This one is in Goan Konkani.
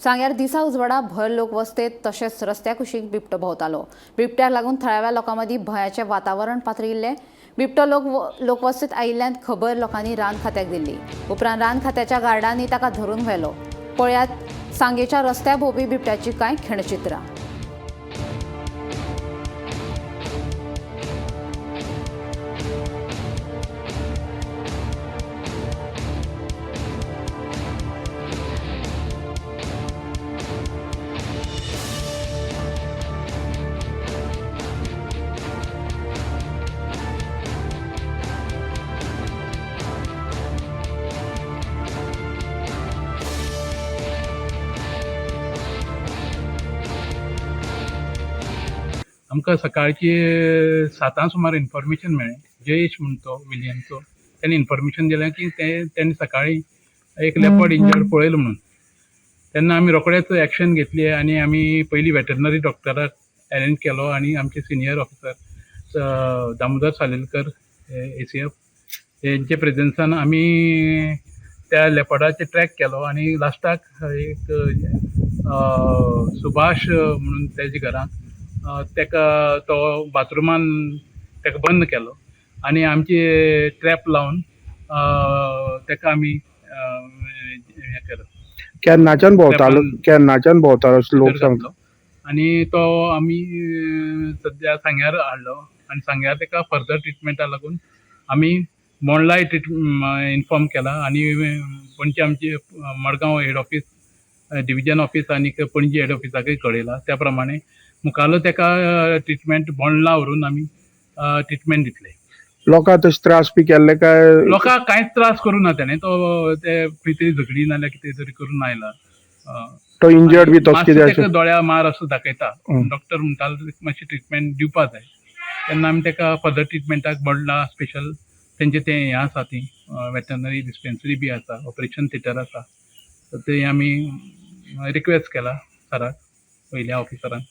सांग्यार दिसा उजवाडा भर लोक वस्तेत तशेंच रस्त्या कुशीक बिबटो भोंवतालो. बिबट्याक लागून थळाव्या लोकां मदीं भंयाचें वातावरण पातळिल्लें. बिबटो लोकवस्तीत आयिल्ल्यान खबर लोकांनी रान खात्याक दिल्ली. उपरांत रान खात्याच्या गार्डांनी ताका धरून व्हेलो. पळयात सांगेच्या रस्त्या भोंवपी बिबट्याची कांय खिणचित्रां. आमकां सकाळची 7 सुमार इन्फॉर्मेशन मेळ्ळें. जयेश म्हण तो विलियमचो, तेणी इन्फॉर्मेशन दिलें की तेणी सकाळी एक लेपर्ड इंजर्ड पळयलो म्हणून. तेन्ना आमी रोखडेच एक्शन घेतली आनी आमी पयलीं वेटरनरी डॉक्टराक अरेंज केलो आनी आमचे senior officer Damodar Salelkar ACF हेंचे प्रेजन्सान आमी त्या लेपर्डाचे ट्रॅक केलो आनी लास्टाक एक सुभाष म्हणून तेजे घरांत तेका तो बाथरुमान तेका बंद केलो आनी आमचे ट्रॅप लावन तेका आमी हें केलो. केन्नाच्यान भोंवतालो? केन्नाच्यान भोंवतालो लोक सांगता. आनी तो आमी सद्या सांग्यार हाडलो आनी सांग्यार तेका फर्दर ट्रिटमेंटा लागून आमी बोंडलाय इन्फॉर्म केला आनी पणजे आमचे Madgaon head office, division office आनी पणजी हेड ऑफिसाकय कळयला. त्या प्रमाणे मुखालो तेका ट्रिटमेंट बोंडला व्हरून आमी ट्रिटमेंट दितले. लोकांक तशे त्रास बी केल्ले काय? लोकांक कांयच त्रास करूं ना तेणें. तो ते खंय तरी झगडी नाल्यार कितें तरी करून आयला. तो इंजर्ड बी तसो कितें मातसो दोळ्या मार असो दाखयता. डॉक्टर म्हणटालो मातशी ट्रिटमेंट दिवपा जाय. तेन्ना आमी तेका फर्दर ट्रिटमेंटाक बोंडला स्पेशल तेंचे तें हें आसा, ती वेटरनरी डिस्पेन्सरी बी आसा, ऑपरेशन थिएटर आसा. ते आमी रिक्वेस्ट केला सराक, पयल्या ऑफिसरान.